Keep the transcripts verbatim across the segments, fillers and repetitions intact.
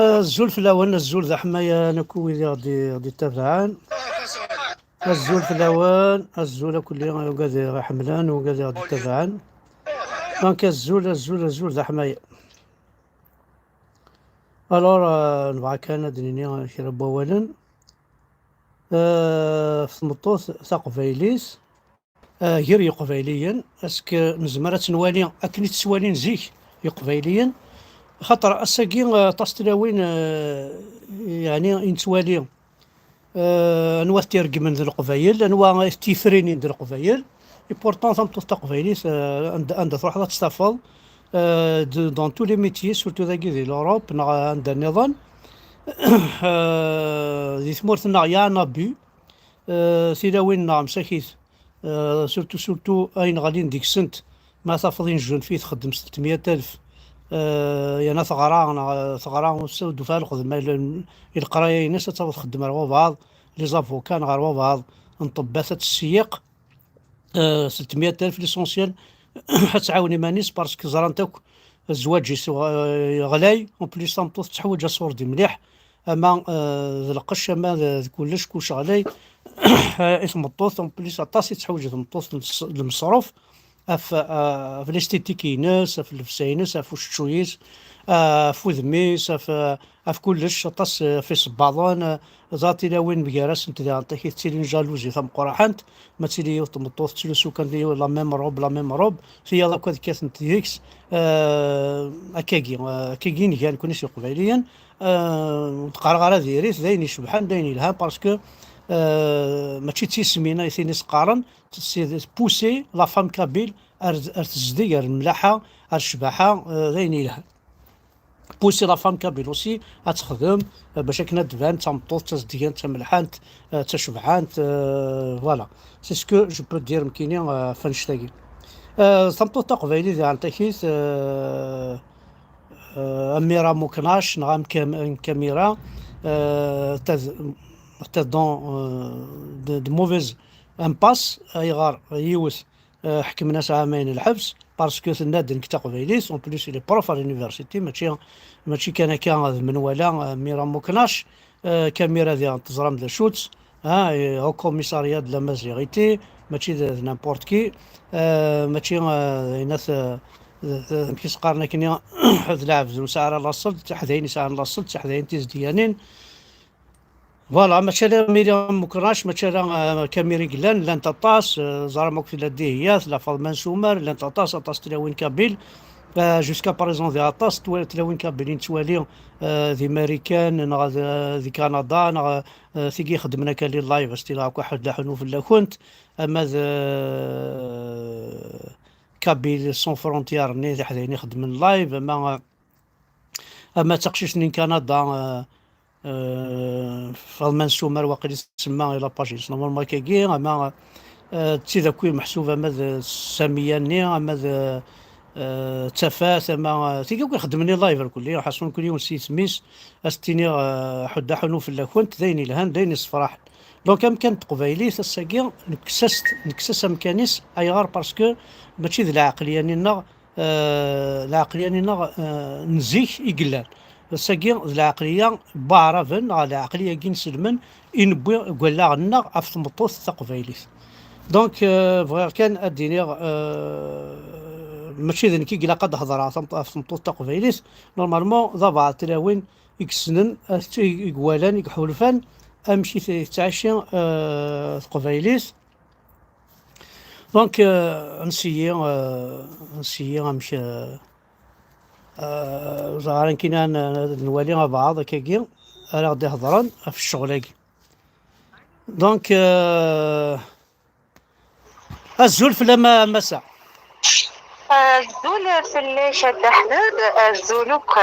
Azul fell-awen, azul d aḥmayan akk wid i ɣ-d-, ɣ-d-ittabaɛen. Azul fell-awen, azul akk i ugad i ɣ-iḥemmlen, ugad i ɣ-d-ittabaɛen. Donc azul, azul, azul d aḥmayan. Alors, euh, nebɣa kan ad d-nini kra n wawalen. Euh, ɣef tmeṭṭut taqbaylit, euh, gar Yeqbayliyen, est-ce que nezmer ad tt-nwali akken i tt-ttwalin zik Yeqbayliyen? Xaṭer ass-agi, euh, aṭas tlawin, euh, yeɛni i nettwali, euh, anwa t-ireggmen d Leqbayel, anwa t-yefrinin d Leqbayel. Et pourtant, tameṭṭut taqbaylit, euh, anda, anda truḥeḍ ad tt-tafeḍ, euh, de, dans tous les métiers, surtout dagi di l'Europe, neɣ anda nniḍen, euh, di tmurt-nneɣ, il y a un abus, euh, tilawin-nneɣ msakit, euh, surtout, surtout ayen ɣlin deg-sent, ma tafeḍ une jeune fille txeddem s tletmeyya alef, euh, yerna teɣra, neɣ teɣra ur d-tufi ara lxedma, i leqraya-ines ad tafeḍ txeddem ar wabeɛḍ, les avocats neɣ ar wabeɛḍ n ṭṭebbat ad tesseyyiq, euh, s tletmeyya alef, l'essentiel ad tɛawen iman-is, parce que ẓrant akk zzwaǧ-is, euh, ɣlay. En plus, tameṭṭut teḥwaǧ aṣurdi mliḥ, ama, euh, d lqecc, ama d, d kullec, kullec ɣlay. I tmeṭṭut, en plus, aṭas i teḥwaǧ tmeṭṭut n s-, n lmeṣruf, ɣef, euh, ɣef l'esthétique-ines, ɣef llebsa-ines, ɣef ucečču-is, euh, ɣef wudem-is, ɣef, euh, ɣef kullec, aṭas, euh, ɣef isebbaḍen, euh, ẓer tilawin mgar-asent diɣen takit ttilin jalousie tameqqraḥant, ma tili yiwet tmeṭṭut tettlusu kan la même robe, la même robe, tiyaḍ akk ad kkatent deg-s, euh, akkagi, euh, akkagi i nga nekni s Iqbayliyen, euh, ur d-qqareɣ ara diri-t, d ayen icebḥen, d ayen yelhan, parce que, euh, mačči d tismin ay tin i s-qqaren, c'est de pousser la femme kabyle ar, ar tezdeg, ar lmelḥa, ar ccbaḥa, euh, d ayen yelhan. Pousser la femme kabyle aussi ad texdem, euh, bac akken ad d-tban d tameṭṭut, d tazedgant, d tamelḥant, euh, d tacebḥant, euh, voilà. C'est ce que je peux dire, nekkini, euh, ɣef annect-agi. Euh, tameṭṭut taqbaylit diɣen takit, euh, euh, am Mira Muknac, neɣ am Kam-, am Kamira, euh, ata d-, ata dans, euh, de, de mauvaise impasse, ayɣer yiwet, euh, ḥekmen-as ɛamayen n lḥebs, parce que tenna-d nekk taqbaylit, en plus il est prof à l'université, mačči, mačči kan akka d menwala, euh, Mira Muknac, euh, Kamira diɣen teẓram d acu-tt, hein, et au commissariat de la Mazirité, mačči d, d n'importe qui, euh, mačči, euh, d, d, d, amek i s-qqaren akkenni, d lɛebd ur nesɛi ara laṣel, d tiḥdayin yesɛan laṣel, d tiḥdayin tizedganin. Voilà, mačči ala Mira Muknac, mačči ala, euh, Kamira i yellan, llant aṭas, euh, ẓram akk tella Dihya, tella Faḍma n Sumer, llant aṭas, aṭas tlawin kabyle. Euh, jusqu'à présent, di aṭas twa-, tlawin kabyle i nettwali, euh, di Marikan, neɣ d, di Kanada, neɣ, euh, tigi ixeddmen akka les lives, ad s-tiniḍ akk aḥud la ḥunu fell-akent, ama d, euh, Kabyles sans frontières-nni, tiḥdayin ixeddmen live, ama, ama d taqcict-nni n Kanada, euh, euh, Faḍma n Sumer, waqil i tsemma i la page-ines, normalement akkagi, ama, euh, d tid akk i meḥsub, ama d Samiya-nni, ama d, euh, Tafat, ama, euh, tigi akk ixeddmen i live irkelli, ḥaṣun kul yiwen s yisem-is, ad s-tiniḍ, euh, ḥudda ḥunu fell-akent, d ayen ilhan, d ayen issefraḥen. Donc amkan n teqbaylit ass-agi nekkes-as, nekkes-as amkan-is, ayɣer? Parce que mačči d lɛeqliya-nni-nneɣ, euh, lɛeqliya-nni-nneɣ, euh, n zik i yellan. Ass-agi d lɛeqliya n waɛraben, neɣ lɛeqliya-agi n iselmen i newwi deg wallaɣ-nneɣ ɣef tmeṭṭut taqbaylit. Donc, euh, bɣiɣ kan ad d-iniɣ, euh, mačči d nekk i ilaq ad d-hedreɣ tameṭ-, ɣef tmeṭṭut taqbaylit. Normalement, d abeɛḍ tlawin i yessnen, i iwalan, i iḥulfan amek i t-, tettɛici, euh, teqbaylit. Donc, euh, nsiyi, euh, nsiyi amek, euh, euh, ẓer akken ad n-, ad nwali abeɛḍ akkagi ara ɣ-d-ihedren ɣef ccɣel-agi. Donc, euh, azul fell-am a massa. Azul fell-ak a Dda Ḥmed, azul akk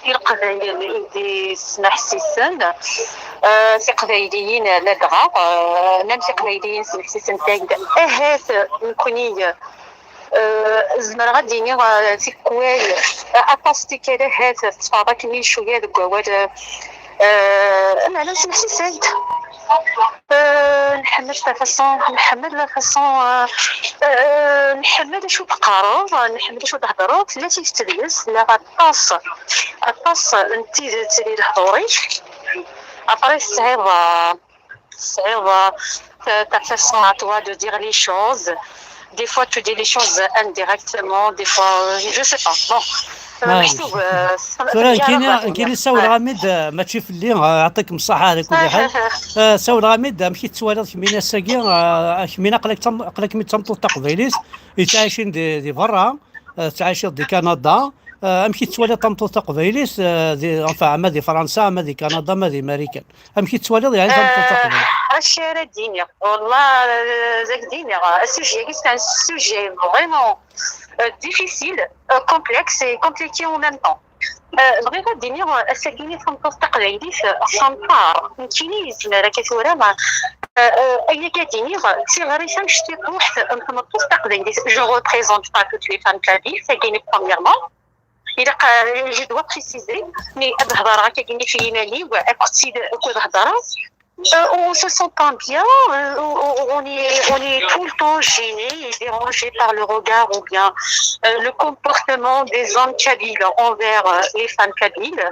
i Leqbayel i d-yesneḥsisen, eh, Tiqbayliyin ladɣa, eh, même Tiqbayliyin sneḥsisent-ak-d, ahat nekni, eh, zemreɣ ad d-iniɣ, eh, tikwal, eh, aṭas tikkal ahat tetteffɣeḍ akken i cwiya deg wawal, eh, eh, meɛna sneḥsisent. Euh, nḥemmel la façon, nḥemmel la façon, euh, euh, nḥemmel acu teqqareḍ, nḥemmel acu thedreḍ, tella tif tedles, la aṭas, aṭas n tidet di lehdur-ik. Après, tesɛiḍ, euh, tesɛiḍ, euh, ta, ta façon à toi de dire les choses. Des fois, tu dis les choses indirectement, des fois, euh, je sais pas. Bon. Euh, Ah, meḥsub, euh, tura mgaradeɣ nekkini dinni. nekkini ssawleɣ-am-d, eh, mačči fell-i, eh, yeɛṭikem ṣṣeḥḥa ɛla kulli ḥal. Eh, ssawleɣ-am-d amek i tettwaliḍ kemmini ass-agi, eh, kemmini aql-ak d tam- aql-akem d tameṭṭut taqbaylit yettɛicin di, di berra, eh, tettɛiciḍ di Kanada. Eh, amek i tettwaliḍ tameṭṭut taqbaylit, eh, di, enfin, ama di Fransa, ama di Kanada, ama di Marikan? Amek i tettwaliḍ yeɛni tameṭṭut taqbaylit? Acu ara d-iniɣ? Wallah, euh, ad ak-d-iniɣ, asujet-agi, c'est un sujet vraiment, euh, difficile, euh, complexe et compliqué en même temps. Euh, bɣiɣ ad d-iniɣ, euh, ass-agi-nni tameṭṭut taqbaylit, euh, xemṭar, nekkini yezmer akka tura, euh, euh, ayen akka d-iniɣ, d tiɣri tamectiṭuḥt n tmeṭṭut taqbaylit. Je représente pas toutes les femmes kabyles, tagi-nni premièrement. Ilaq, euh, je dois préciser, mais ad hedreɣ akka-agi-nni f yiman-iw, akked tid, akked hedreɣ. Euh, on se sent pas bien, euh, on, on- on est, on est tout le temps gêné et dérangé par le regard ou bien, euh, le comportement des hommes kabyles envers, euh, les femmes kabyles.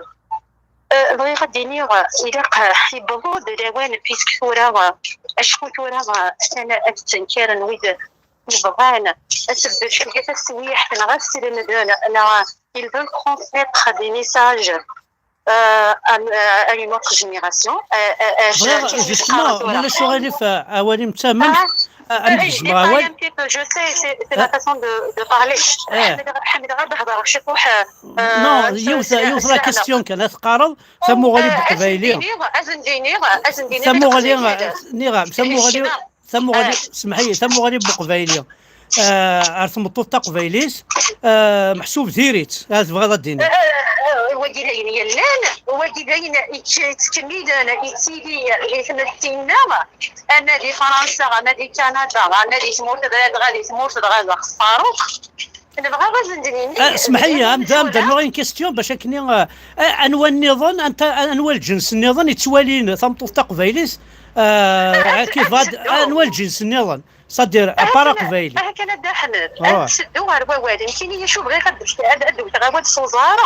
Euh, bɣiɣ ad d-iniɣ, euh, ilaq, euh, yewweḍ-d lawan, puisque tura, euh, acku tura, euh, atan ad d-ttenkaren wid yebɣan ad tebded cwiya taswiḥt neɣ ad slemden neɣ ils veulent transmettre des messages, euh, à, à une autre génération. Euh, euh, euh, Bɣiɣ, je- je- justement, je- ma ulac uɣilif, eh, awal-im d tamemt, eh, ad Euh, m-d-gezmeɣ je parle awal. Un petit peu, je sais, c'est c'est ma façon de, de parler. Eh. Ḥemmleɣ ad hedreɣ ciṭuḥ, euh, Non, s- yiwet s- yiwet s- la s- question kan, ad teqqareḍ tamuɣli n uqbayli. Azendini, azendini, azendini. Tamuɣli, eh, nniɣ-am, tamuɣli, tamuɣli, semḥ-iyi, tamuɣli n uqbayli, eh, ar tmeṭṭut taqbaylit, eh, meḥsub diri-tt, ad tebɣiḍ ad d-tiniḍ. Wagi d ayen yellan, wagi d ayen yett- yettkemmilen, yettili di tmetti-nneɣ, ama di Fransa, ama di Kanada, ama di tmurt dɣa, dɣa di tmurt dɣa, dɣa xeṣṣaru. Nebɣa ad sen-d-nini. Ah, semḥ-iyi, am da, am da, nuɣ une question, bac akken, ah, ah, anwa nniḍen, anta, anwa lǧens nniḍen yettwalin tameṭṭut taqbaylit, ah, kif ad, anwa lǧens nniḍen, c'est-à-dire, à part aqbayli. Aha kan a Dda Ḥmed, ad seddu ɣer wawal. Nekkini acu bɣiɣ ad d-, ad, ad d-wteɣ awal s uẓar.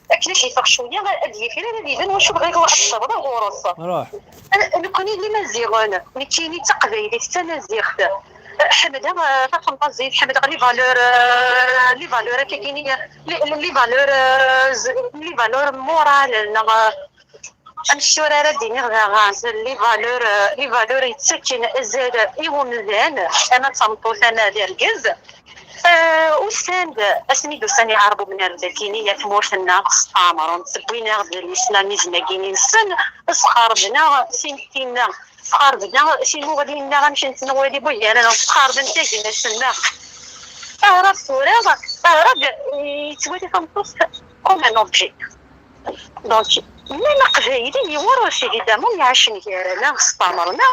Akken ad d-yeffeɣ cwiya, ad d-yifrir, ad yban wacu bɣiɣ ad d-ssawḍeɣ ɣur-s. Ruḥ. Eh, nekkni d Imaziɣen, nekkini d taqbaylit, d tamaziɣt. Eh, ḥemmleɣ, eh, taxenṭazit, ḥemmleɣ les valeurs, eh, les valeurs akkagini, les, les valeurs, eh, z- les valeurs morales, neɣ, eh, amek tura ara d-iniɣ daɣen, les valeurs, eh, les valeurs yettakken azal i umdan, ama d tameṭṭut, ama d argaz. Eh, usan-d, asmi d-usan Iɛerben ar dagini, ya tmurt-nneɣ sṭamren, wwin-aɣ-d lislamis-agi-nsen, sxerben-aɣ si nekkni-nneɣ, sxerben-aɣ si muɣli-nneɣ, amek nettnawali buyaran, sxerben tagmat-nneɣ. Aɛrab tura, Aɛrab yettwali tameṭṭut comme un objet. Donc, même aqbayli, yiwen ur évidemment iɛacen gar-aneɣ, sṭamren-aɣ,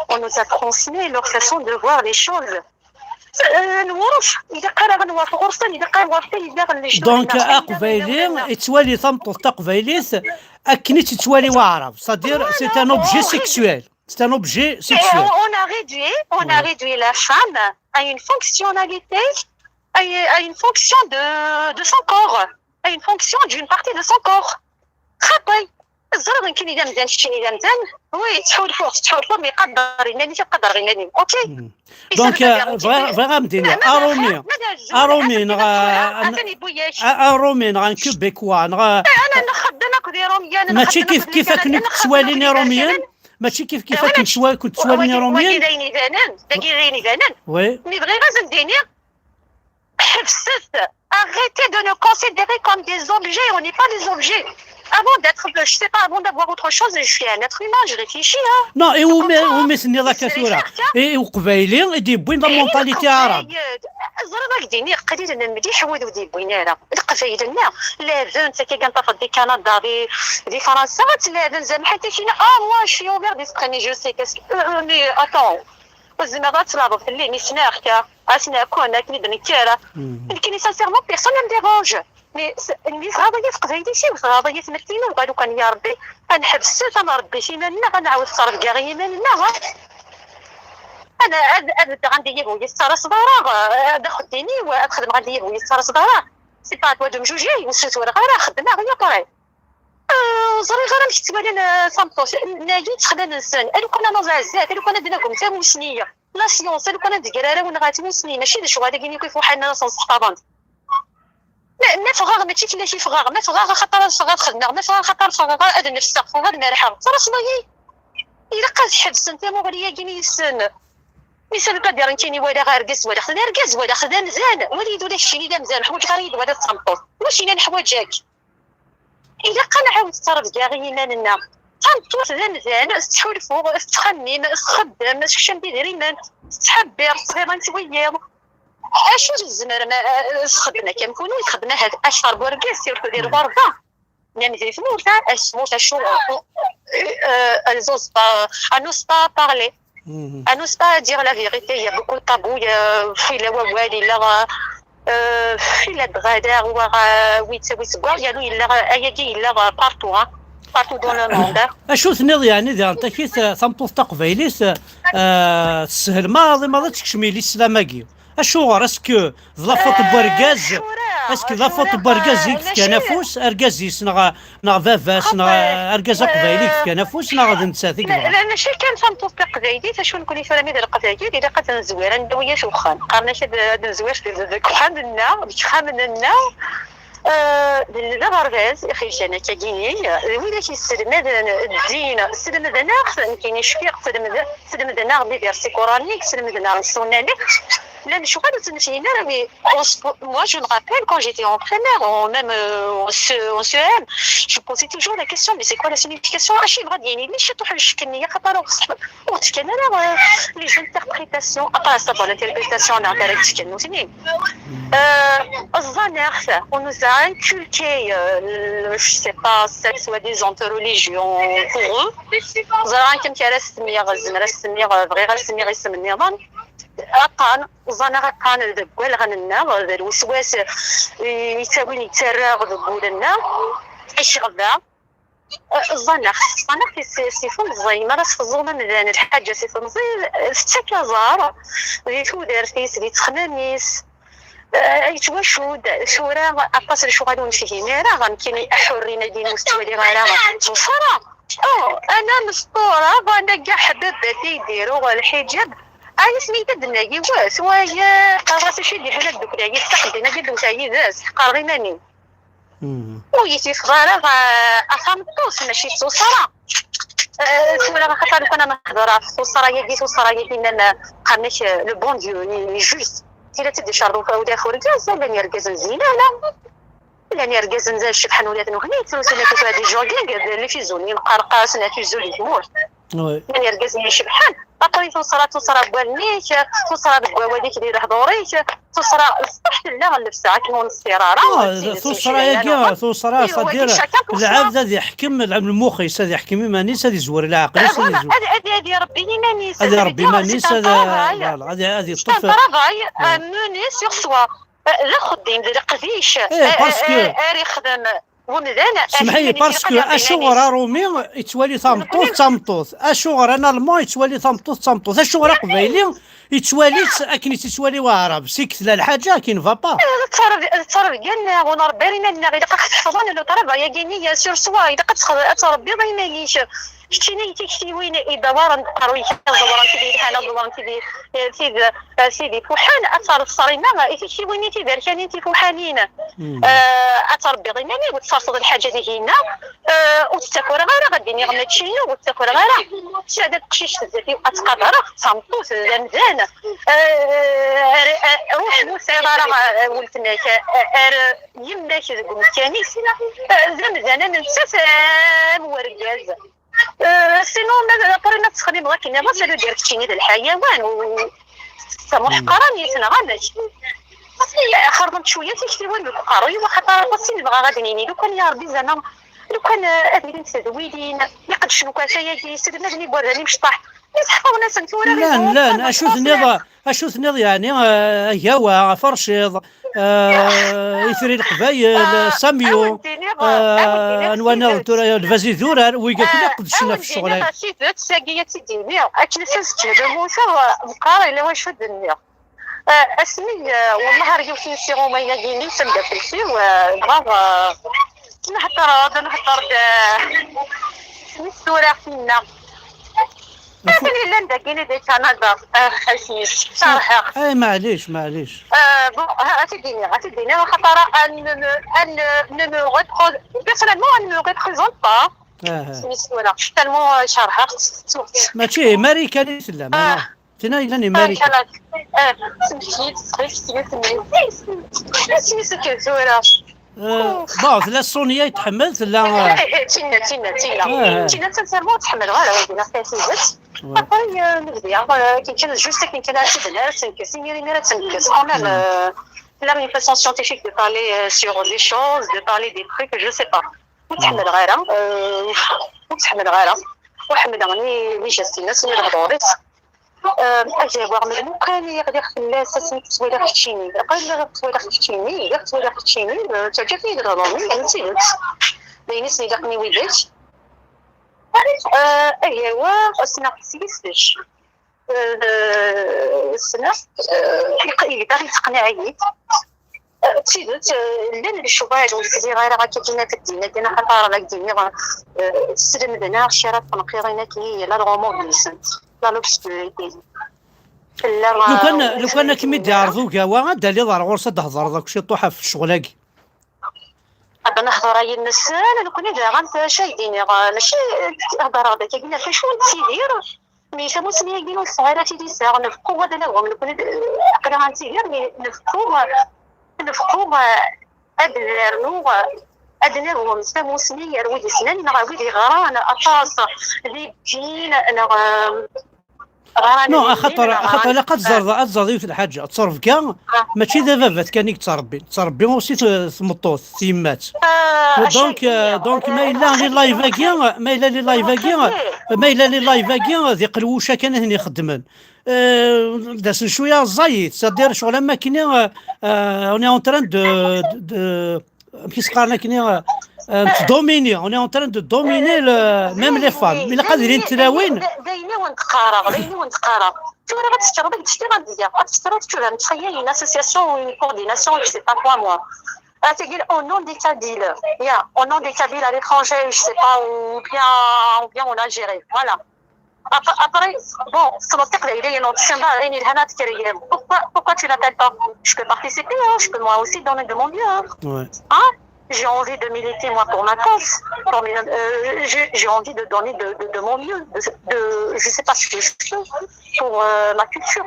on nous a transmis leur façon de voir les choses. Eh, nwerref, ilaq ara ɣ-nwerref ɣur-sen, ilaq ara nwerref ilaq ɣ-lejdud. Donc, aqbayli yettwali tameṭṭut taqbaylit akken i tt-yettwali waɛrab, c'est-à-dire c'est un objet sexuel. C'est un objet sexuel. On a réduit, on a réduit la femme à une fonctionnalité, à, à une fonction de, de son corps, à une fonction d'une partie de son corps. Xaṭi. Ẓriɣ nekkini d amdan, keččini d amdan. Oui, ttḥulfuɣ, ttḥulfuɣ, mais qader iman-ik, ad qadreɣ iman-im. Ok. Donc, bɣiɣ ad m-d-iniɣ, aṛumi, aṛumi neɣ, aṛumi neɣ un Québécois neɣ, ana nxeddem akked Iṛumyen, mačči kif kif akken i k-ttwalin Iṛumyen, mačči kif kif akken ttwalin Iṛumyen. Wagi d ayen ibanen, dagi d ayen ibanen. Oui. Mi bɣiɣ ad m-d-iniɣ, ḥebset. Arrêtez de nous considérer comme des objets, on n'est pas des objets. Avant d'être, je sais pas, avant d'avoir autre chose, je suis un être humain, je réfléchis, hein. Non, iwumi, iwumi tenniḍ akka tura? I uqbayli i d-yewwin la mentalité arabe. Ẓriɣ ad k-d-iniɣ, qlilen mliḥ wid ur d-yewwin ara. Leqbayel-nni, laden, takigan tafeḍ di Kanada, di, di Fransa, ad tt-laden, zama ḥatta kina, ah, moi, je suis ouvert d'esprit, mais je sais qu'est-ce que, euh, euh, mais attends, ur tezmireḍ ad tlabeḍ fell-i, mi sneɣ-k, ah, sneɣ-ken, akken i d-nekker. Nekkini, sincèrement, personne ne me dérange. Mi s-, mi tɣaḍ-iyi teqbaylit-iw, tɣaḍ-iyi tmetti-inu, uɣal ukan, ya Ṛebbi, ad nḥebset, ad nṛebbi iman-nneɣ, ad nɛawed ttrebga i yiman-nneɣ, ha? Ana ad, ad beddeɣ anda yibu yettaraṣ ḍareɣ, ad axeddim-iw, ad xedmeɣ anda yibu yettaraṣ ḍareɣ. C'est pas à toi de me juger, ur ssutureɣ ara, xeddmeɣ, ya après. Euh, ur ẓriɣ ara amek ttwalin, euh, tameṭṭut. Nna-yi ttexlan-nsen, a lukan ad naẓ ɛezzat, a lukan ad nagem tamusni. La science, a lukan ad d-ger arraw-nneɣ ɣer tmusni, mačči d ccɣel-agi akk ifuḥan ara sen-sseḥfaḍent. Ma, ma ffɣeɣ, mačči fell-ak i ffɣeɣ, ma ffɣeɣ axaṭer ad ffɣeɣ ad xedmeɣ, ma ffɣeɣ axaṭer ffɣeɣ ad nefseɣ, ffɣeɣ ad merḥeɣ. Ttṛaṣun-iyi. Ilaq ad ḥebsen tamuɣli-agi-nni yes-sen. Mi sami ad d-yerr nekkini walaɣ argaz, walaɣ d argaz, walaɣ d amdan. Wali-d ula keččini d amdan, ḥwaǧeɣ ara yi-d-waliḍ d tameṭṭut. Wacini ad neḥwaǧ-ak? Ilaq ad nɛawed ttrebga i yiman-nneɣ. Tameṭṭut d amdan, tettḥulfu, tettxemmim, txeddem, tekcem d idrimen, tettḥebbir, tettɣiḍ s wiyiḍ. Acu i tzemrem, eh, eh, txeddem akka am kunwi, txeddem ahat acḥal n wergaz, surtout di lɣerba. Même di tmurt, ah, asmurt, acu, euh, elles osent pas, elles n'osent pas parler. Elles n'osent pas dire la vérité. Il y a beaucoup de tabous, il y a, fi la wawal, il y a, euh, fi la drada, ou, euh, oui, c'est, oui, c'est quoi, il y a, il y a, ayagi, il y a partout, hein. Partout dans le monde, hein. Acu tenniḍ, yeɛni, diɣen takit, eh, tameṭṭut taqbaylit, eh, teshel maḍi maḍi ad tekcem i lislam-agi? Acuɣer? Est-ce que d la faute n wergaz? Est-ce que d la faute n wergaz i yefkan afus? Argaz-is neɣ, neɣ baba-s neɣ argaz aqbayli i yefkan afus, neɣ d nettat i yebɣan? La, mačči kan tameṭṭut taqbaylit, acu nekkni tura mi d leqbayel, ilaq ad nezwir, ad ndawi-yas uxxam. Qqaren-ak ad, ad nezwir deg, deg uxxam-nneɣ, deg yexxamen-nneɣ. Euh, d, d aɣerbaz i ɣ-iǧǧan akkagini, d widak yesselmaden ddin, slemden-aɣ-t, nekkini cfiɣ, slemden, slemden-aɣ les versets coraniques, slemden-aɣ sunna-nni. Llan lecɣal ur tt-nefhim ara, mais on se, moi, je me rappelle quand j'étais en primaire, ou même, euh, en C E, en C E M, je posais toujours la question, mais c'est quoi la signification? Acu yebɣa ad d-yini? Mačči tuḥ ccek-nni, axaṭer ur ɣ-, ur d-fkan ara, euh, les interprétations. Après, ça, l'interprétation, neɣ ara k-d-fkan nutni. Euh, ẓẓan-aɣ-t, on nous a inculqué, euh, le, je sais pas, cette soi-disant religion pour eux. Ẓriɣ amek ara s-semmiɣ, zemreɣ ad s-semmiɣ, bɣiɣ ad s-semmiɣ isem nniḍen. Aṭṭan, ẓẓan-aɣ aṭṭan deg walɣen-nneɣ, d lweswas i, yettawin, yettarra deg wul-nneɣ, iceɣba. Eh, ẓẓan-aɣ, ẓẓan-aɣ si, si temẓi, mi ara s-teẓẓuḍ amdan lḥaǧa si temẓi, eh, tettak aẓar di tudert-is, di ttexmam-is, eh, yettwacudd. Tura aṭas n lecɣal ur nefhim ara, ɣer nekkini aḥurrin-agi ur tettwaliɣ ara, ttwesra. Oh, ana mesṭureɣ, ana gaḥ baba-t i d-iruɣ lḥiǧab. Ayen isem-ik d-tenna yiwet, waya, qqareɣ-as acu i d-iḥla ddukkli-agi, d taqeddin-agi d-tewta yid-s, ḥeqreɣ iman-iw. Ur yi-tifeḍ ara, eh, a tameṭṭut, mačči d tuṣṣra. Eh, tura axaṭer lukan ad nehder ɣef tuṣṣra-yagi, tuṣṣra-yagi nnan, qqaren-ak, eh, le bon Dieu, il est juste. Tila tt-id-icerḍ ula d urgaz, llan yergazen zzinan, llan yergazen d cebḥen ula d nutni, ttrusun akka tura di jogging, d les fuseaux-nni, nqarqasen les fuseaux di tmurt. Llan yergazen icebḥen, après tuṣṣra, tuṣṣra deg wallen-ik, tuṣṣra deg wawal-ik, di lehdur-ik, tuṣṣra, ṣṣeḥ tella llebsa akken ur nessir ara. Ah, tuṣṣra-agi, tuṣṣra, c'est-à-dire, lɛebd ad iḥkem, lɛebd lmux-is, ad iḥkem iman-is, ad izwer leɛqel-is, ad izwer. Ad, ad, ad irebbi iman-is, ad irebbi iman-is, ad, voilà, ad, ad iṭṭef. C'est un travail à mener sur soi. Euh, d axeddim, d leqdic, eh, euh, parce que, euh, ara ixdem umdan. Semḥ-iyi, parce que acuɣer arumi yettwali tameṭṭut d tameṭṭut? Acuɣer analman yettwali tameṭṭut d tameṭṭut? Acuɣer aqbayli yettwali-tt akken i tt-yettwali waɛrab? C'est que tella lḥaǧa qui ne va pas. Eh, d ttṛebga-nneɣ, ur nṛebbi ara iman-nneɣ. Ilaq ad ɣ-tḥefḍen le travail-agi-nni sur soi, ilaq ad txed-, ad tṛebbiḍ iman-ik. Keččini i tiktiwin i d-ḍewwren deg uqerruy-ik, ad ḍewwren tid yelhan, ad ḍewwren tid, eh, tid, eh, tid ifuḥen, ad terreḍ ṣṣrima i tiktiwin-nni tiberkanin tifuḥanin. Eh, ad tṛebbiḍ iman-ik, ur tferṣeḍ lḥaǧa dihin-a, eh, ur tt-ttakreɣ ara, ad d-iniɣ mačči-inu, ur tt-ttakreɣ ara. Ssɛada teqcict zdat-iw, ad tt-qadreɣ, d tameṭṭut, d amdan. Eh, eh, ruḥ ur tesɛiḍ ara, eh, weltma-k, eh, ar yemma-k deg umkan-is, eh, d amdan am nettat, eh, am wergaz. Euh, sinon, ma, après, ma tettxemmimeḍ akken nniḍen, ça veut dire keččini d lḥayawan, u d tamuḥqranit, neɣ amek? Xerḍent cwiya tiktiwin deg uqerruy, waxaṭer aṭas i nebɣa ad d-nini. Lukan, ya Rebbi, zama, lukan, euh, ad ilint tedwilin, iqeddcen ukatay-agi, iselmaden igerdan imecṭaḥ, mi tḥefḍen-asen tura. Llan, llan, acu tenniḍ? Acu tenniḍ yeɛni, eh, agawa, aferciḍ, eh, itri n leqbayel, samyu, eh, anwa niḍen tura, lbaz idurar, wiga akk qedcen ɣef ccɣel-agi. Tidet, tagi ad tt-id-iniɣ, akken i s-as-ǧǧiɣ lmut, meqqar yella wacu d-nniɣ. Eh, asmi, eh, wellah ar yiwet n tiɣuma-agi-nni d tameddakelt-iw, eh, dɣa, eh, nehder-d, nehder-d, eh, s tura tinna. Atan yellan dagini di Kanada. Ah, asmi-s, cerḥeɣ. Eh, maɛlic, maɛlic. Eh, bon, ha, ad t-id-iniɣ, ad t-id-iniɣ, axaṭer elle ne me, elle ne, ne me représente, personnellement, elle ne me représente pas. Ah, ah. Asmi-s tura, tellement, eh, cerḥeɣ-tt, tettuɣ-tt. Mačči i Marikan i tellam, ah. Tina yellan i Marikan. Ah, semmeḥ-iyi-d, ttxil-k, ttxil-k. Asmi-s akken tura. Eh, bon, tella Sonia i tḥemmel, tella, eh, eh, eh, tinna, tinna, tinna. Eh, eh. Tinna, sincèrement, ur tḥemmel ara, wagi, neɣ tidet. Ouais. Après, euh, nebda, euh, akken kan, juste akken kan ad tt-id-nerr, tenkes, imir, imir ad tenkes. Quand même, euh, elle a une façon scientifique de parler, euh, sur des choses, de parler des trucs, je sais pas. Ur tt-ḥemmleɣ ara, euh, ur tt-ḥemmleɣ ara. Ur ḥemmleɣ ni, ni geste-ines, ni lehdur-is. Euh, ad yaweɣ melmi kan i ɣliɣ fell-as, asmi ttwaliɣ keččini. Aql-i ttwaliɣ keččini, ttwaliɣ keččini, euh, ttaǧǧat-iyi-d lehdur-nni, d tidet. D ayen i sen-ilaqen i widak. Euh, ad yaweɣ, ssneɣ-t s yesseč. Euh, ssneɣ-t, euh, yeq-, yebda yetteqniɛ-iyi-d. Euh, d tidet, euh, llan lecɣal ur sliɣ ara akka kan ad d-iniɣ, axaṭer ad d-iniɣ, euh, slemden-aɣ kra n tneqqiḍin akken i la roman-nsen, la l'obscurité. Tella, lukan, euh, lukan ad kem-id-iɛreḍ ugawa, ad d-taliḍ ar ɣur-s ad d-thedreḍ akk ciṭuḥ ɣef ccɣel-agi. Ad nehḍer ay ines, nekkni daɣen acu ay d-iniɣ, mačči heḍreɣ-d akka, ɣef acu nettidir, mi tamusni-agi ur tesɛi ara tilisa, nefqu ad nagem, nekkni d-, aql-aɣ nettidir, mi nefqu, nefqu ad nernu, ad nagem tamusni ar wid yeslan neɣ wid yeɣran aṭas di ddin neɣ Non, axaṭer, axaṭer ilaq ad tẓerḍ, ad tẓerḍ yiwet n lḥaǧa. Ttrebga, mačči d ababat kan i yettrebbin. Ttrebbi aussi t-, tmeṭṭut, tyemmat. Donc, euh, donc, ma yella li live-agi, ma yella li live-agi, ma yella li live-agi, d iqelwuca kan i ten-ixeddmen. Euh, d asen cwiya ẓẓayit, c'est-à-dire, ccɣel am akken, euh, euh, on est en train de, de, de, amek i s-qqaren akken, euh, euh, de dominer, on est en train de dominer le, même les femmes. Ilaq ad ilint tlawin. D ayen i wen-d-qqareɣ, d ayen i wen-d-qqareɣ. Tura ad tekkreḍ ad d-tefkiḍ ad d-geɣ, ad tekkreḍ ad tkemmleḍ, txeyya une association, une coordination, je sais pas quoi, moi. Ah, tagi, au nom des Kabyles, yeah, au nom des Kabyles à l'étranger, je sais pas, ou bien, ou bien en Algérie, voilà. Ap-, après, bon, tessneḍ tiqbayliyin ur tessineḍ ara ayen yelhan ad t-kreyiḍ. Pourquoi, pourquoi tu n'appelles pas? Je peux participer, hein, je peux moi aussi donner de mon mieux, hein. Ouais. Hein? J'ai envie de militer, moi, pour ma cause. Pour mes, euh, j'ai, j'ai envie de donner de, de, de mon mieux. De, de, je sais pas ce que je peux pour, euh, ma culture.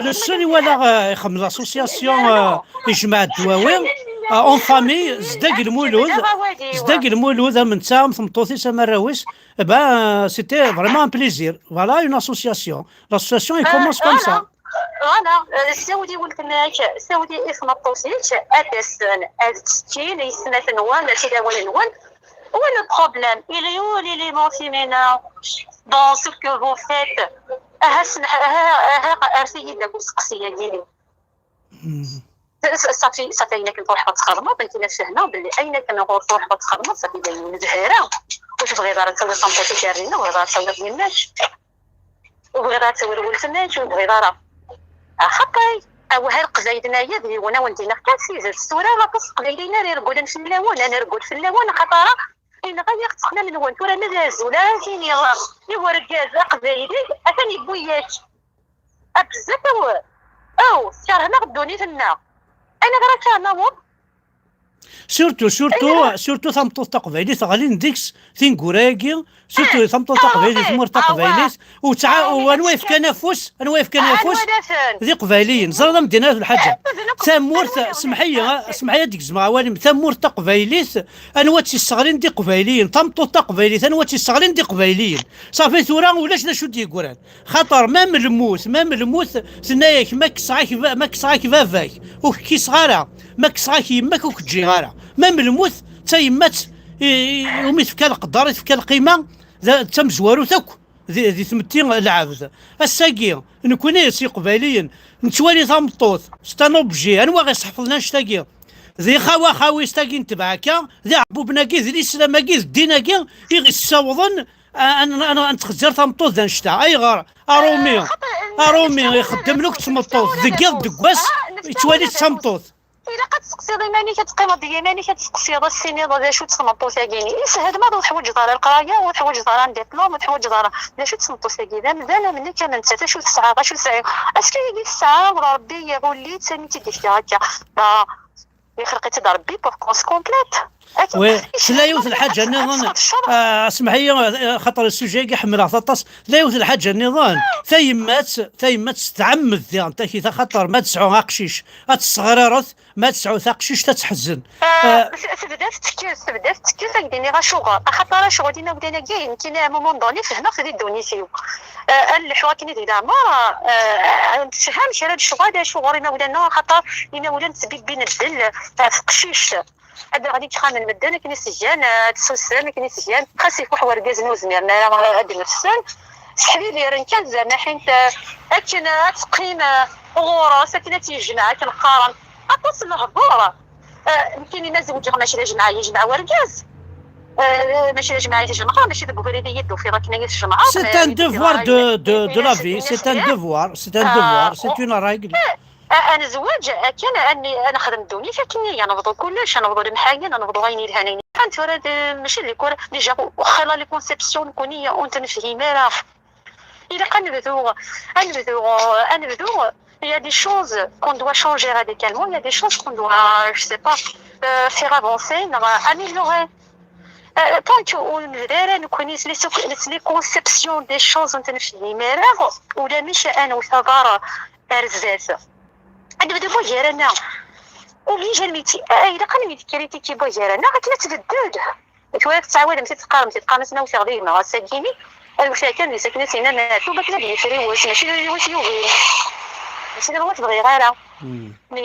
Le seul i walaɣ, euh, ixeddem l'association, euh, Ijmaɛ Ddwawi, euh, en famille, Zdag Lmulud, Zdag Lmulud, am netta, am tmeṭṭut-is, am arraw-is, eh ben, c'était vraiment un plaisir. Voilà une association. L'association, elle commence comme ça. Voilà, euh, siwel i weltma-k, siwel i tmeṭṭut-ik, ad d-asen, ad ttekkin, i snat-nwen, tilawin-nwen. Où est le problème? Il est où l'élément féminin dans ce que vous faites? Aha, sneḥ-, aha, aha, err-iyi-d deg useqsi-agi. Ṣafi, ṣafi, ayen akken truḥeḍ ad txedmeḍ, nekk la fehmeɣ belli ayen akken ɣur truḥeḍ ad txedmeḍ, ṣafi, d ayen ur nezhi ara. Ur tebɣiḍ ara ad tawiḍ tameṭṭut-ik ar dinna, ur tebɣiḍ ara ad tawiḍ yemma-k. Ur tebɣiḍ ara ad tawiḍ weltma-k, ur tebɣiḍ ara. Axaṭer, awah, a Leqbayel-nni, ad yiwen ad wen-d-iniɣ kan tidet. Tura aṭas n Teqbayliyin ara iregglen fell-awen, ad nreggel fell-awen, axaṭer yenɣa-yaɣ ttexmam-nwen. Tura ma d azul ara tiniḍ i urgaz aqbayli, atan yewwi-yak. A bezzaf, aw, aw, tkerhem-aɣ ddunit-nneɣ. Ayɣer akka, naweḍ? Surtout, surtout, surtout tameṭṭut taqbaylit, ɣlin deg-s tineggura-agi, surtout tameṭṭut taqbaylit, tmurt taqbaylit, u tesɛa, u anwa yefkan afus, anwa yefkan afus? D iqbayliyen. Ẓriɣ ad m-d-iniɣ lḥaǧa. Tamurt, semḥ-iyi, semḥ-iyi ad d-gezmeɣ awal-im, tamurt taqbaylit, anwa tt-yesseɣlin d iqbayliyen, tameṭṭut taqbaylit, anwa tt-yesseɣlin d iqbayliyen. Ṣafi tura ulac d acu d-yeggran. Xaṭer, même lmut, même lmut, tenna-yak, ma kkseɣ-ak ba-, ma kkseɣ-ak baba-k, ur k-kkiseɣ ara, ma kkseɣ-ak yemma-k, ur k-ǧǧiɣ ara. Même lmut, d tayemmat i, i, umi tefka leqder, i tefka lqima, d, d tamezwarut akk. di, di tmetti n lɛebd. Ass-agi, nekkni s Iqbayliyen, nettwali tameṭṭut, c'est un objet, anwa ɣ-iseḥfḍen annect-agi? Di xawa xawi-s-tagi n tebɛaka, d iɛebbuben-agi, d lislam-agi, d ddin-agi i ɣ-issawḍen a, a, a, a nettxezzir tameṭṭut d annect-a. Ayɣer? Arumi, arumi ixeddem luk d tmeṭṭut, deg yiḍ deg wass, yettwali-tt d tameṭṭut. Ilaq ad tseqsiḍ iman-ik, ad teqqimeḍ d yiman-ik, ad tseqsiḍ, ad s-tiniḍ d acu-tt tmeṭṭut-agi-nni. Yeshel ma ur teḥwaǧeḍ ara leqraya, ur teḥwaǧeḍ ara un diplôme, ur teḥwaǧeḍ ara d acu-tt tmeṭṭut-agi. D amdan am nekk am nettat, acu tesɛa, acu tesɛa. Est-ce que yagi tesɛa, wala Rebbi iɣulli-tt, armi tt-id-yefka akka? Bah, ixleq-itt-id Rebbi pour qu'on se complète. Akken. Oui, tella yiwet lḥaǧa nniḍen, ah, semḥ-iyi, ah, xaṭer le sujet-agi ḥemmleɣ-t aṭas. Tella yiwet lḥaǧa nniḍen, tayemmat, tayemmat s tɛemmed diɣen takit, axaṭer ma ad tesɛu aqcic, ad tesseɣriret, ma ad tesɛu taqcict, ad teḥzen. Ah, ah, s-, tebda tettekkes, tebda tettekkes, ad k-d-iniɣ acuɣer. Axaṭer acuɣer imawlan-agi, nekkini à un moment donné fehmeɣ-t di ddunit-iw. Ah, ad nleḥḥu akken i di leɛmer, ah, nessefham kra n ccɣel, acuɣer imawlan-nneɣ, axaṭer imawlan ttbibbin ddel, ah, teqcict. Ad d-ɣli deg ixxamen n medden akken i s-gan, ad tsusem akken i s-gan. Xas ifuḥ wergaz ur zmiren ara ad d-nefsen. Seḥbibiren kan zernaḥint, eh, akken ad teqqim, eh, ɣur-s, akken ad tt-yejmeɛ, akken qqaren. Aṭas n lehdur. Eh, nekkini ma zewǧeɣ mačči d ajmaɛ i yejmeɛ wergaz. Eh, mačči d ajmaɛ i tjemɛeḍ, mačči deg ubrid i yi-d-tufiḍ akken ad yi-tjemɛeḍ. C'est un devoir de, de, de la vie, c'est un devoir, c'est un devoir, c'est une règle. A-, ad nezweǧ akken, ad n-, ad nexdem ddunit akken i, ad nebḍu kullec, ad nebḍu lemḥayen, ad nebḍu ayen yelhan, ayen yelhan. Tura d-, mačči d likur, déjà, xilla les conceptions nekkni ur tent-nefhim ara. Ilaq ad nebdu, ad nebdu, ad nebdu. Il y a des choses qu'on doit changer radicalement, il y a des choses qu'on doit, je sais pas, euh, faire avancer, neɣ améliorer. Euh, tant que ur nebdi ara nekkni s les, s les conceptions des choses ur tent-nefhim ara, ulamek ad newwet aḍar ar zdat. Ad nebdu wagar-aneɣ. Obligé ad nit-, ah, ilaq ad nit-kritiki wagar-aneɣ akken ad tbeddel. Tura tettɛawadem, teqqarem, teqqarem-as ma wteɣ deg-neɣ ass-agi-nni, ad wteɣ kan deg-s akken ad s-iniɣ meɛtub akken ad yefri wass, mačči d yiwet yugin. Mačči d lwet bɣiɣ ara. Mi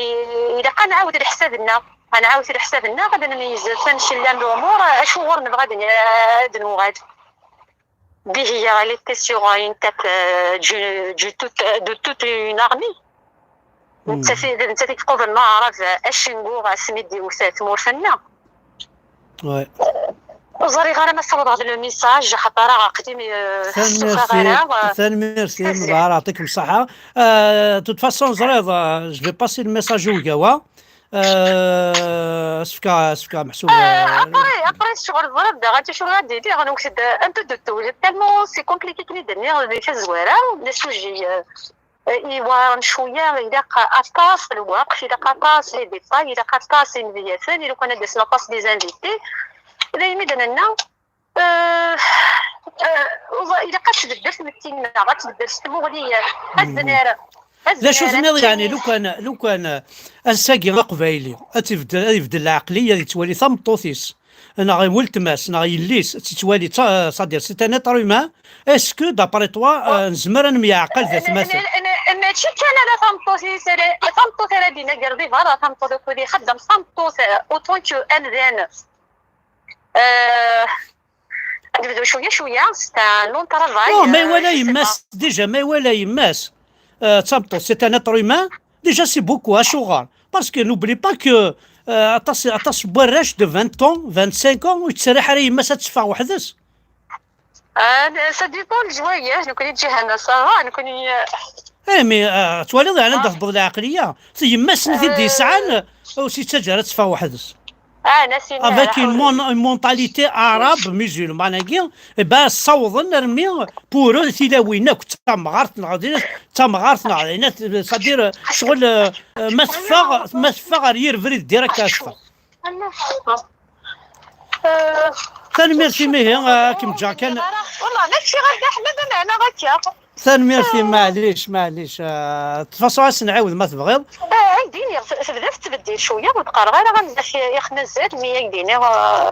ilaq ad nɛawed leḥsab-nneɣ, ad nɛawed leḥsab-nneɣ, ad nmeyyez tamcella n lumuṛ, acuɣer nebɣa ad n-, ad nuɣal. Bihi elle était sur une tête, euh, du, du tout, de toute une armée. Nettat i, d nettat i iqublen aɛrab acengu asmi d-iwet tmurt-nneɣ. Ouais. Ur ẓriɣ ara ma ssawḍeɣ-d le message, axaṭer aql-i, euh, ur stufaɣ ara, euh, tanemmirt-im, Rebbi yeɛṭik ṣṣeḥḥa. Euh, de toute façon, ẓriɣ, euh, je vais passer le message i Ugawa. Euh, as-fkeɣ, as-fkeɣ meḥsub, euh, après, après, ccɣel ẓriɣ daɣen acu ara d-iniɣ, newwet-d un peu de tout. Tellement c'est compliqué akken i d-nniɣ di tazwara, le sujet, euh, iweɛren cwiya, ilaq aṭas n lweqt, ilaq aṭas les détails, ilaq aṭas imedyaten, i lukan ad d-asen aṭas des invités. Daymi d-nenna, euh, euh, ilaq ad tbeddel tmetti-nneɣ, ad tbeddel s tmuɣli, ad d-nerr, ad d-nerr. D acu tenniḍ, yeɛni, lukan, lukan, euh, ass-agi aqbayli ad ibeddel, ad ibeddel lɛeqliya, ad yettwali tameṭṭut-is neɣ weltma-s, neɣ yelli-s, ad tt-yettwali d ta-, c'est-à-dire, c'est un être humain. Est-ce que, d'après toi, euh, nezmer ad nemyeɛqal d atmaten? N-, n-, n-, mačči kan ala tameṭṭut i s-, tameṭṭut ara d-inagren di berra, tameṭṭut ukud ixeddem, tameṭṭut, euh, autant que amdan. Euh, ad nebdu cwiya, cwiya, c'est un long travail, non, ma euh, iwala yemma-s, déjà, ma iwala yemma-s, euh, d tameṭṭut, c'est un être humain, déjà, c'est beaucoup, acuɣer? Parce que n'oublie pas que, euh, aṭas, aṭas n warrac de vingt ans, vingt-cinq ans, ur yettraḥ ara yemma-s ad teffeɣ weḥd-s. Ah, ça dépend le joyage, nekkni ǧǧihan ça va, nekkni, euh, eh, mais, euh, twaliḍ, yeɛni, anda tewweḍ lɛeqliya? Yemma-s-nni i d-yesɛan, ur s-yettaǧǧa ara ad teffeɣ weḥd-s. Ah, avec une mon-, une mentalité arabe, musulmane-agi, eh ben, ssawḍen armi, pour eux, tilawin akk d tamɣart neɣ d, d tamɣart neɣ d, c'est-à-dire, ccɣel, euh, ma teffeɣ, ma teffeɣ ar yir brid direct ad teffeɣ. Tanemmirt imi, eh, ad kem-ǧǧeɣ kan. Wallah, ma ččiɣ a Dda Ḥmed, ad meɛna akka. Tanemmirt-im, maɛlic, maɛlic. Ah, de toute façon, ad s-nɛiwed ma tebɣiḍ. Ah, ak-d-iniɣ, t-, tebda tettbeddil cwiya, ur d-qqareɣ ara am zik i ɣ-mazal, mi ak-d-iniɣ, ah,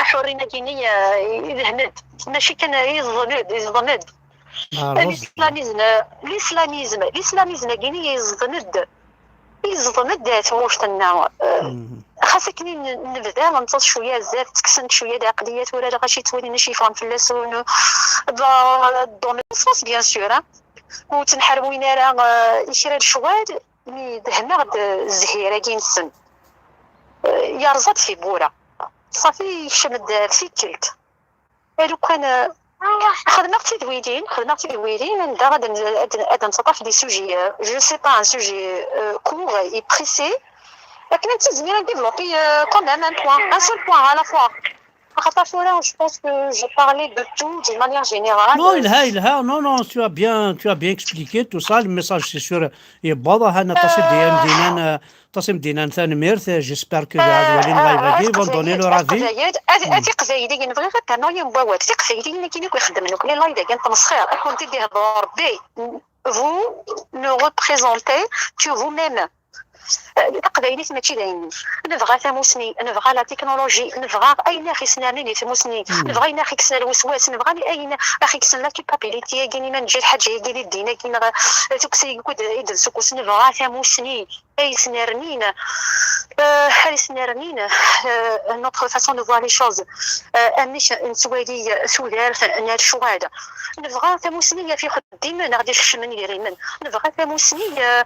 aḥurrin-agi-nni, ah, idhen-d. Mačči kan, yeẓden-d, yeẓden-d. Ah, l'islamisme, l'islamisme, l'islamisme-agi-nni yeẓden-d. Yeẓden-d tmurt-nneɣ. Ah, Xas akken i n-, nebda, nṭeṣ cwiya zdat, ttekksen-d cwiya lɛeqliya, tura lɣaci ttwalin acu yeffɣen fell-asen. Dans le sens, bien sûr, hein. Ur ttnḥerwin ara, euh, i kra n lecɣal, mi dehmeɣ-d zzhir-agi-nsen. Euh, yerẓa-d tiwwura. Ṣafi, yekcem-d ɣer tikkelt. Lukan, euh, xedmeɣ tidwilin, xedmeɣ tidwilin, anda ad n-, ad n-, ad nettaṭṭaf des sujets, euh, je sais pas, un sujet, euh, court et précis. Akken ad nezmer ad développer, euh, quand même un point, un seul point à la fois. Axaṭer tura, je pense que j'ai parlé de tout d'une manière générale. Non, yelha, yelha. Non, non, tu as bien, tu as bien expliqué tout ça. Le message, c'est sûr, yewweḍ. Hana, aṭas i d-, euh, imdinan, euh, aṭas imdinan, tanemmirt. J'espère que ad walin live-agi, vont donner leur avis. Ad, ad iqbayliyen, bɣiɣ ad d-rnuɣ yiwen n wawal. Tiqbayliyin-agi akk ixeddmen nekkni live-agi n tmesxir, ad kent-id-ihder Rebbi. Vous ne représentez que vous-même. Eh, taqbaylit mačči d ayen. Nebɣa tamusni, nebɣa la technologie, nebɣa ayen aɣ-isnernin i tmusni, nebɣa ayen aɣ-ikksen lweswas, nebɣa ayen aɣ-ikksen la culpabilité-agi, ma neǧǧa lḥaǧa-agi di ddin-agi, neɣ tukksa-agi i d-, i d-nsukkes, nebɣa tamusni ay isnernin, eh, ay isnernin, eh, notre façon de voir les choses, eh, amek nettwali tudert n lecɣal. Nebɣa tamusni ɣef ixeddim neɣ d-ikecmen idrimen. Nebɣa tamusni, eh,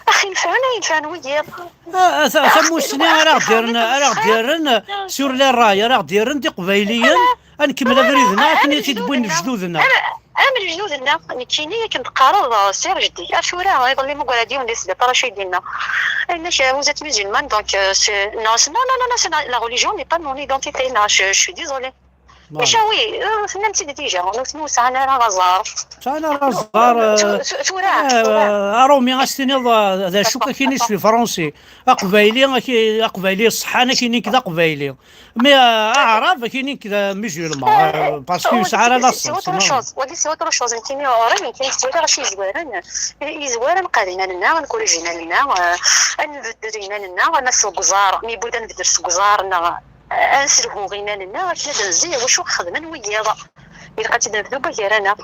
ax inefɛen, ay inefɛen wiyiḍ. Ah, ta-, tamusni ara ɣ-d-irren, ara ɣ-d-irren sur les rails, ara ɣ-d-irren d iqbayliyen, ad nkemmel abrid-nneɣ akken i t-id-wwin lejdud-nneɣ. Am, am lejdud-nneɣ, nekkini akken d-teqqareḍ, eh, sɛiɣ jeddi-k. Ar tura, iḍelli mugreɣ-d yiwen di tesdawit, Racid yenna. Yenna-k, eh, vous êtes musulmane, donc, euh, c'est, non, c'est, non, non, non, non, c'est la, la religion n'est pas mon identité, non, je, je suis désolée. Maca oui, euh, tennam-tt-id déjà, nutni ur sɛan ara aẓar. Sɛan ara aẓar, euh, tura, euh, tura. Aṛumi, ad s-tiniḍ, euh, d acu akin i s-, fransi. Aqbayli, aki-, aqbayli ṣeḥḥan, akin-ik d aqbayli. Mais, euh, aɛrab, akin-ik d musulman, euh, parce que yesɛa ara la sens, c'est autre chose. Wagi, c'est autre chose. Nekkini ɣur-i, nekkini ttwaliɣ acu yezwaren. Yezwar ad nqad iman-nneɣ, ad nkurij iman-nneɣ, euh, ad nbeddel iman-nneɣ, ama seg uẓar, mi yewwi-d ad nbeddel seg uẓar, neɣ ad nselhu iman-nneɣ akken ad nzeyyeɣ wacu xedmen wiyiḍ. Ilaq ad tt-id-nebdu gar-aneɣ.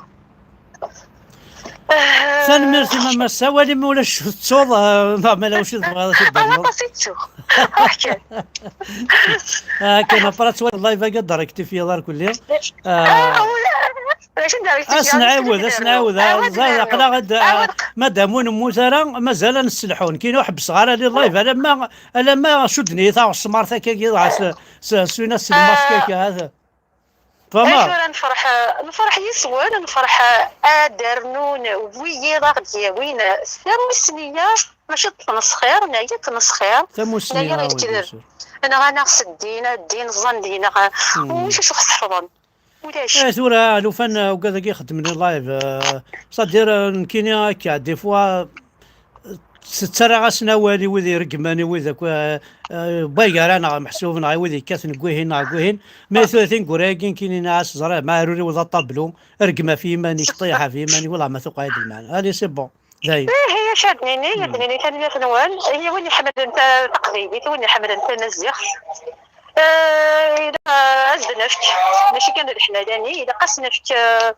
Tanemmirt i ma, ma ssawal, imi ulac tettuḍ, ah, ma, ma la wacu tebɣiḍ ad t-id-ternuḍ. Aṭas i ttuɣ. Ruḥ kan. Ah, kan, après ad twaliḍ live-agi ad d-rectifiyeḍ ar kulli. Ah, ah, ula-, acu d-rectifiyeḍ? Ad s-nɛiwed, ad s-nɛiwed. Ah, ẓer, aql-aɣ ad, ah, madam ur nemmut ara, mazal ad nesselḥu. Nekkini ur ḥebbseɣ ara di live, alamma, alamma cudden-iyi taɣesmart akkagi, dɣa s, s, s win as-, s lmask akka, ha. Fama. Acu ara nefreḥ, nefreḥ yis-wen, nefreḥ ad d-rnun wiyiḍ aɣ-d-yawin s tamusni-a, mačči d tmesxir, naya d tmesxir, tamusni, naya d lekdeb. Nɣan-aɣ s ddin, ddin ẓẓan deg-neɣ. Ulac acu ɣ-sḥefḍen. Ulac. Eh, tura, alufan, eh, ugad-agi ixeddmen live, eh, c'est-à-dire, eh, nekkini akka, des fois, tettarra-asen awal i wid ireggmen, i wid akk, eh, eh, wway gar-aneɣ meḥsub, neɣ i wid yekkaten deg wihin neɣ deg wihin. Ma tura tineggura-agi nekkini nniɣ-as, ẓriɣ, ma aruriw d aṭablu, reggem ɣef yiman-ik, ṭiḥ ɣef yiman-ik, wellah ma tuqeɛ-id lmeɛna. Allez, c'est bon. Dayen. Ih, ih, acu ad d-nini, ad d-nini tanemmirt-nwen. I win iḥemmlen ta-, taqbaylit, win iḥemmlen tamaziɣt. Eh, ilaq, eh, ad s-d-nefk, mačči kan d leḥnani, ilaq ad s-nefk, eh,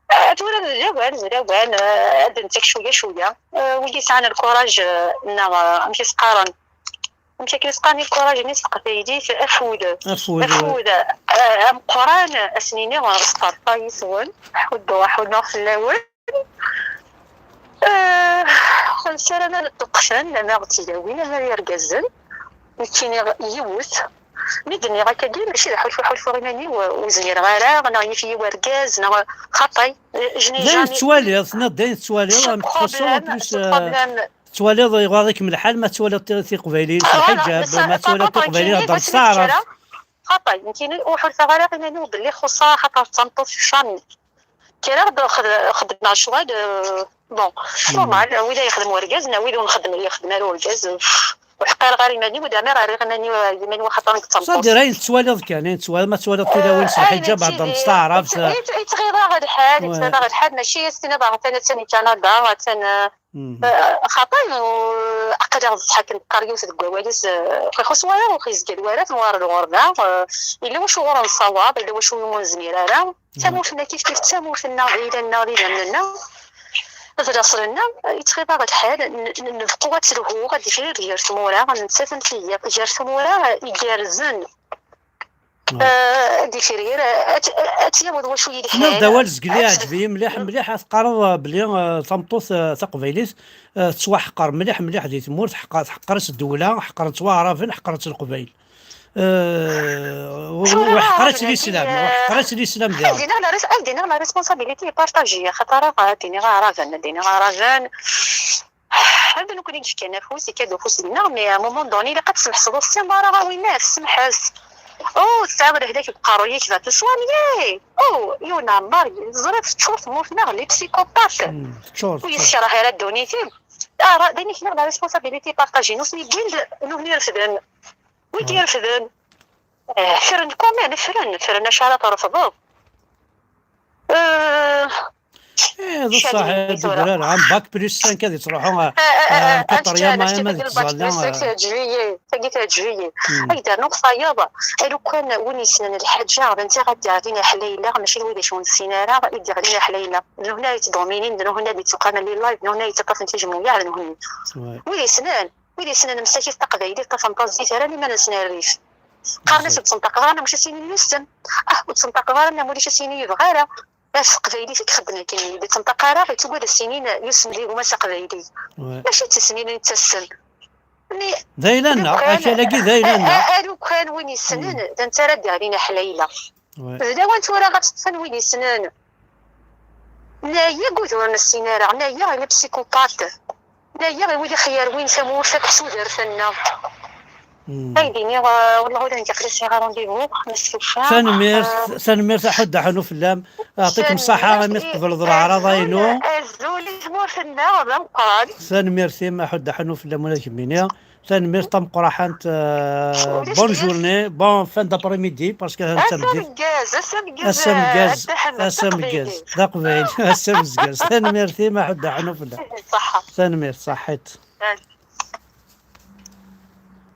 Eh, tura d lawan, d lawan, eh, ad d-nettak cwiya, cwiya. Eh, wigi yesɛan lkuraj, eh, neɣ, eh, amek i s-qqaren? Amek akken i s-qqaren i lkuraj-nni s teqbaylit? Afud. Afud. Afud, eh, ameqqran, ad s-nini, eh, sṭerṭer yis-wen. Ḥuddu, ḥuddu fell-awen. Eh, ssarameɣ ad ṭṭuqqten, ama d tilawin, ama d yergazen. Nekkini yiwet. Mi d-nniɣ akkagi, mačči d aḥulfu, ḥulfuɣ iman-iw, ur zmireɣ ara, neɣ yif-iyi wergaz, neɣ xaṭi. Je n'ai jamais eu ce problème. D ayen tettwaliḍ, tenniḍ d ayen tettwaliḍ, amek txuṣṣeḍ, en plus, euh, tettwaliḍ iɣaḍ-ikem lḥal, ma tettwaliḍ ti-, tiqbayliyin s lḥiǧab, ma tettwaliḍ tiqbayliyin heddren s taɛrabt. Xaṭi, nekkini ur ḥulfaɣ ara iman-iw belli xuṣṣaɣ, xaṭer d tameṭṭut, jamais. Kkreɣ-d, xed-, xeddmeɣ ccɣel, euh, bon, normal, wid ay yexdem urgaz, neɣ wid ur nxeddem, ur yexdem ara urgaz, euh, ur ḥqireɣ ara iman-iw, ur d-ɛmireɣ rriɣ iman-iw, iman-iw axaṭer nekk d tameṭṭut. C'est-à-dire, ayen tettwaliḍ kan, ayen tettwaliḍ, ma tettwaliḍ tilawin s lḥiǧab, heddren s taɛrabt. Yettɣiḍ-aɣ lḥal, yettɣiḍ-aɣ lḥal, mačči ad s-tiniḍ atan, atan di Kanada, atan, euh, euh, xaṭi, euh, aql-aɣ d ṣṣeḥ akken teqqar yiwet deg wawal-is, euh, ur ixuṣṣ wara, ur ixezzgad wara, tenwa ɣer lɣerba, euh, yella wacu ur nessawaḍ, yella wacu ur nezmir ara. Tamurt-nneɣ kif kif d tamurt-nneɣ, d ayla-nneɣ, d idammen-nneɣ. d laṣel-nneɣ, yettxiḍ-aɣ lḥal, n-, n-, nebqu ad telhu, ad d-ifrir gar tmura, nettat am tiyiḍ, gar tmura igerrzen. Ah, ad d-ifrir, ad, ad t-yaweḍ wacu yelhan. Tenniḍ-d awal zgelli, ad iɛǧeb-iyi mliḥ, mliḥ, ad teqqareḍ, ah, belli, ah, tameṭṭut, ah, taqbaylit, ah, tettwaḥqer mliḥ, mliḥ di tmurt, ḥqa-, tḥeqqer-itt ddewla, ḥeqqren-tt waɛraben, ḥeqqren-tt leqbayel. Ah, u-, tura uḥeqqer-itt aɛraben, lislam, ah, uḥeqqer-itt lislam diɣen. Ad d-iniɣ la res-, ad d-iniɣ la responsabilité est partagée, axaṭer ad d-iniɣ aɛraben, ad d-iniɣ aɛraben. Anda nekkni i yefkan afus, ikad ufus-nneɣ, mais à un moment donné, ilaq ad tsemḥseḍ aussi, mara ɣer winna, semḥes. Oh, tesɛiḍ lehlak deg uqerruy-ik, va te soigner. Oh, yiwen Ɛemmar, teẓriḍ, teččur tmurt-nneɣ, les psychopathes. Hmm, teččur, ur teččur. Yeskerh ara ddunit-im. Ah, ra-, d ayen i k-nniɣ, la responsabilité partagée. Nutni wwin-d, nutni refden. Wi d-irefden? Eh, fren quand même, fren, fren acu ara trefdeḍ. Eh, Eh, d ṣṣaḥ, tura. Degrar, am bac plus cinq ad yettruḥu, ah, ah, ah, ah, quatrième, ah, ma d tẓalla, ah. Tagi teɛǧeb-iyi. Hmm. Ay d-rnuɣ tayeḍ. Lukan win yessnen lḥaǧa, d netta ara d-yeɣlin aḥlayla, mačči d wid acu ur nessin ara i d-yeɣlin aḥlayla. D nuhna yettdominin, d nuhna d-yettuqamen li live, d nuhna yettaṭṭafen tijmuyaɛ, d nuhni. Ouais. Wid yessnen, wid yessnen msakit taqbaylit, ṭṭafen taẓẓit, rran iman-nsen rrif. Qqaren-as ur ttnṭaqeɣ ara, mačči ad s-yinin yessen. Ah, ur ttnṭaqeɣ ara, nna ulac ad s-yini yebɣa ara. A s teqbaylit i ixedden akken, ur d-ittnṭaq ara, yettugad ad s-inin yessen di gma s aqbayli. Ouais. Mačči d tisnin i nettassen. Mais d ayla-nneɣ, lukan, akal-agi d ayla-nneɣ. A, a, a lukan win yessnen, hmm, d netta ara d-yeɣlin aḥlayla. Ouais. D lawan tura ad ṭṭfen win yessnen. Naya deg wid ur nessin ara, naya i les psychopathes. Naya i wid ixyerwin tamurt akked tudert-nneɣ. Hmm. Ay d-iniɣ, eh, wellah ula nekk aql-i sɛiɣ rendez-vous, ma stufaɣ. Tanemmirt, eh, tanemmirt, aḥuddu aḥunnu fell-am. Yeɛṭikem ṣṣeḥḥa imi tqebleḍ leɛraḍa-inu. Azul i tmurt-nneɣ d ameqqran. Tanemmirt-im, aḥuddu aḥunnu fell-am ula d kemmini. Tanemmirt tameqqraḥant, eh, bonne journée, bonne fin d'après-midi, parce que atan tameddit. Ass ameggaz, ass ameggaz, ass ameggaz, eh, a Dda Ḥemmed, ass ameggaz, d aqbayli, ass ameggaz. Tanemmirt-im, aḥuddu aḥunnu fell-am. Ṣṣeḥḥa. Tanemmirt, ṣaḥḥit.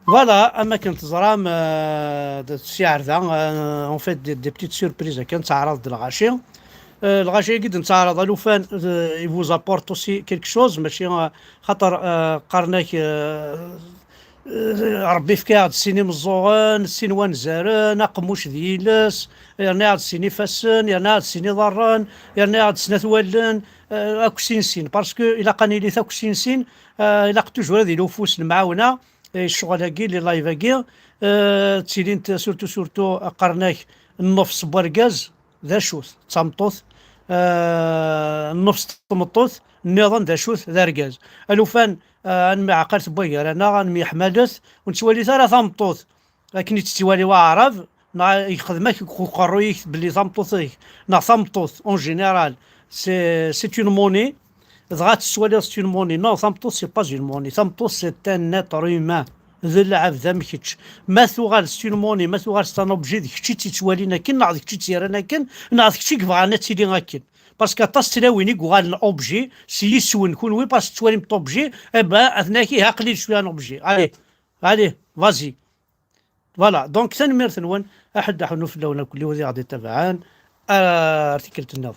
Voilà, am akken teẓram, euh, d ssiɛerda, euh, on fait des, des petites surprises akken, nettaɛraḍ-d lɣaci. Euh, lɣaci-agi d-nettaɛraḍ alufan, euh, il vous apporte aussi quelque chose, mačči, euh, xaṭer, euh, qqaren-ak, euh, euh, Rebbi yefka-aɣ-d sin imeẓẓuɣen, sin wanzaren, aqemmuc d yiles, yerna-aɣ-d sin ifassen, yerna-aɣ-d sin iḍarren, yerna-aɣ-d snat wallen, euh, akk sin sin, parce que ilaq ad nili akk sin sin, euh, ilaq toujours ad yili ufus n lemɛawna, eh, ccɣel-agi, les live-agi, eh, ttilint surtout, surtout qqaren-ak nnefs n wergaz d acu-t, d tameṭṭut, eh, nnefs n tmeṭṭut, nniḍen d acu-t, d argaz. Alufan, eh, ad nemyeɛqal tewwa gar-aneɣ, ad nemyeḥmalet, ur nettwali ara tameṭṭut akken i tt-yettwali waɛrab, neɣ yexdem-ak deg uqerruy-ik belli tameṭṭut-ik, neɣ tameṭṭut, en général, c'est, c'est une monnaie, dɣa tettwaliḍ c'est une monnaie. Non, tameṭṭut, c'est pas une monnaie. Tameṭṭut, c'est un être humain. D lɛebd am kečč. Ma tuɣal c'est une monnaie, ma tuɣal c'est un objet, d kečč i tt-yettwalin akken, neɣ d kečč i tt-yerran akken, neɣ d kečč i yebɣan ad tili akken. Parce que aṭas n tlawin i yuɣalen objet s yiswen, kunwi parce que tettwalim-t objet, eh ben, atnaki, aql-i je suis un objet. Allez, allez, vas-y. Voilà, donc tanemmirt-nwen, aḥuddu aḥunnu fell-awen akk wid i ɣ-d-itabaɛen, ar tikkelt nniḍen.